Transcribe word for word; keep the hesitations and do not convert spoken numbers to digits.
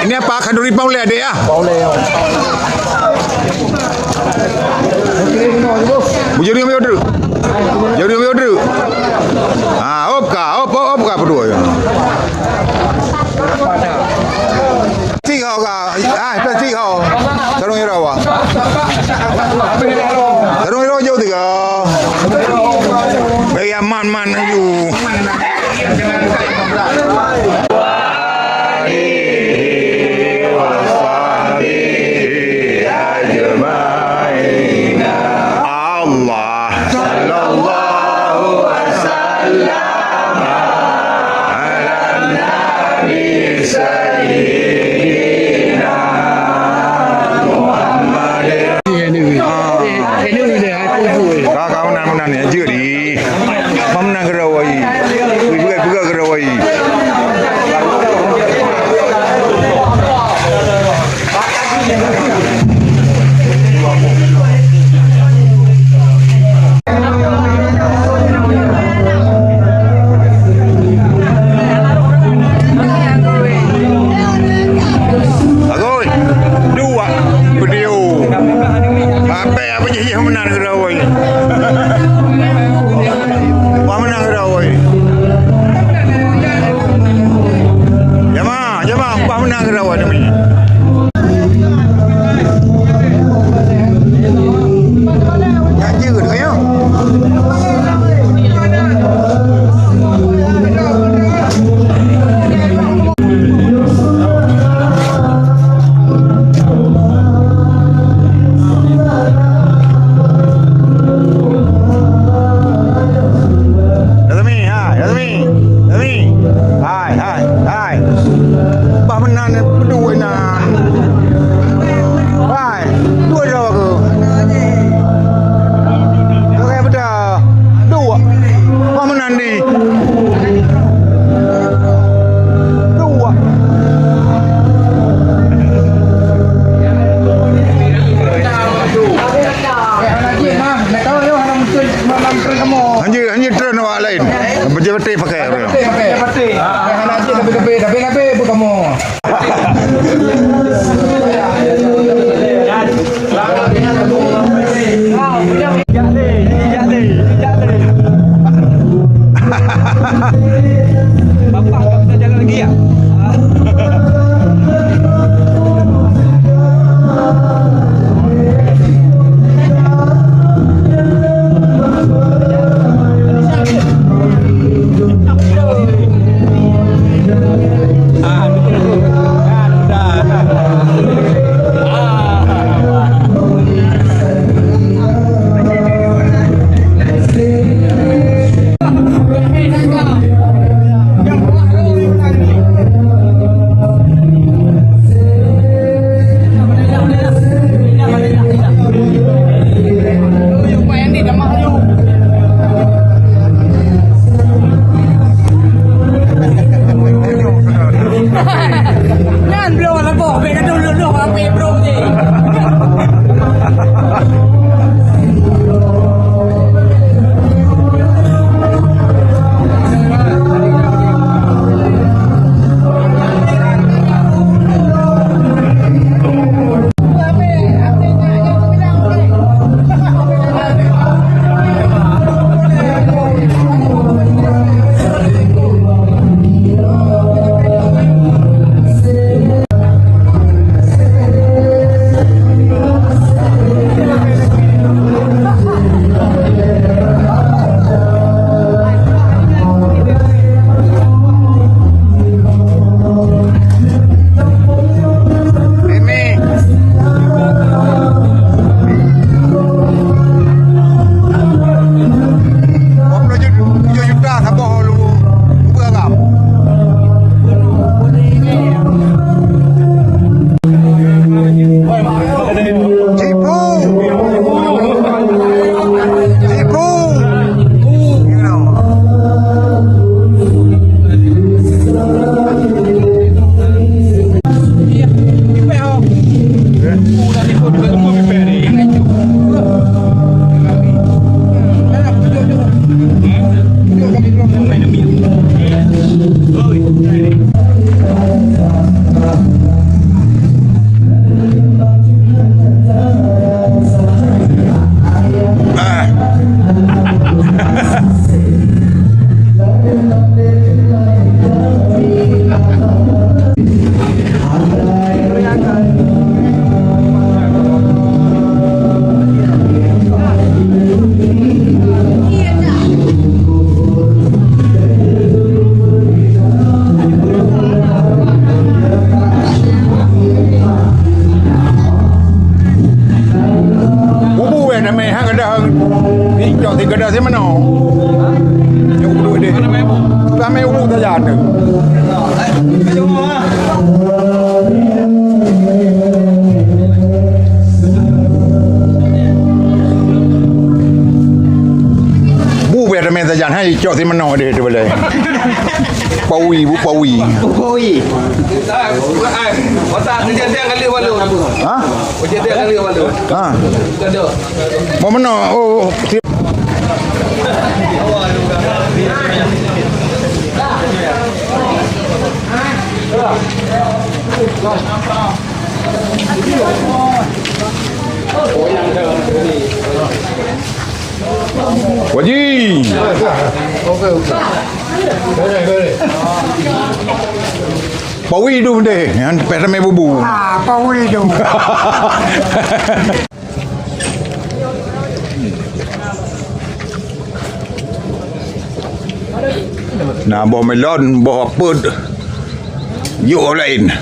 Ini apa? Khanduri Paulé adék ah? Bujur yang bujur. Jadi bujur. Ah, op ka, op, op, op ka berdua ya. Tiga ka, ah, tiga. Tarung ira wa. Tarung ira jauh tiga. Gaya man-man aju. Allah. Sallallahu wasallam ala nabi sayyidina Muhammad. Ka, ka, meunan, meunan, ya, jeuet, ih. Meunan geura wai. Wih, peugah, peugah geura wai. Agoi, dua video. Sampai apa je yang menang geura wai. Wah menang geura wai. Jama, jama, wah menang geura wai demi. Nyan jeuet ka nyoe. Yazmi, hai, Yazmi. Yazmi. Hai, hai, hai. Bah meunan, beudôh inan. Hai, dua droe aku. Oke, beudôh. Dua. Bah meunan di. Dua. Hanjeuet, hanjeuet treun awak laén. Bajèe batik pakai. Bajèe batik. Hana hanjeuet tapi, tapi, tapi, tapi, bu kamoe. Bapak tak bisa jalan lagi ya? Eh, ha, gadoh. Ni cok si gadoh si mano. Nyok duduk deh. Ramai ubu saja tu. Bu biar ramai saja. Hai cok si mano deh tu boleh. Pawi, bu pawi. Pawi. Otak tu jantiang kali walu. Ha? Jantiang kali walu. Ha. Gadoh. Mau mano? Oh, oh. Waji. Pawi tu deh, yang pernah bubu. Ah, pawi tu. Nah, boh melon, boh apel, yuk lain.